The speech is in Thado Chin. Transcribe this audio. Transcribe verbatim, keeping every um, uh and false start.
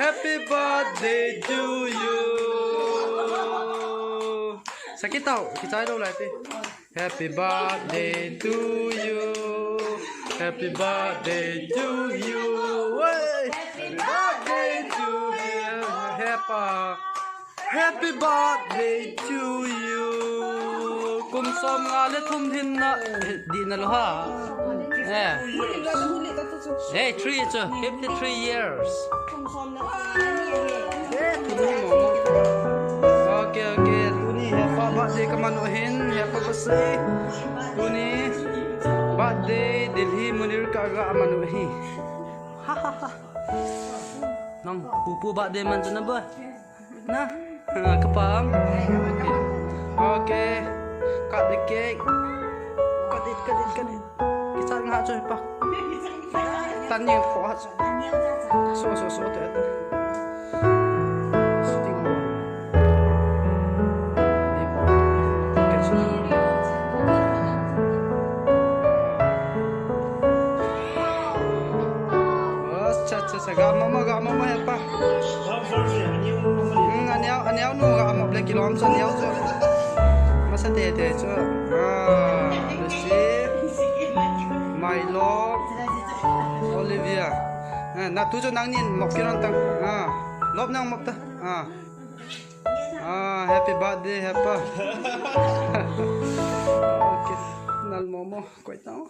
Happy birthday to you. Sakit tau, kichai lou lai te. Happy birthday to you. Happy birthday to you. Hey. Happy birthday to you. Happy. Happy birthday to you. Kum som nga le thum hin na, eh, di na lo ha. Eh. Hey, three chu, fifty-three years. Eh, tuni mo. Okay, okay. Tuni hepa birthday ka manu hin, hepa kasi. Tuni birthday Delhi Munir ka ga manu hi. Ha, ha, ha. Nang pupu birthday man chu na ba? Na? Ah, kapam? Okay. Okay. Cut the cake. Cut it, cut it, cut it. Kichat nga cho pa. Tan ni ko ha. So, so, so, to, to. Shooting. Acha, acha, acha. Ga mama, ga mama, hepa. Hmm, aniau, aniau nu ga mop le kilom sa aniau chu. Masa tete chu. Ah, Lucy. Milo. Olivia. Ah, na tu chu nangnin mop kiron tang. Ah, lop nang mop ta. Ah. Ah, happy birthday, hepa. Okay. Nal momo, koi tang.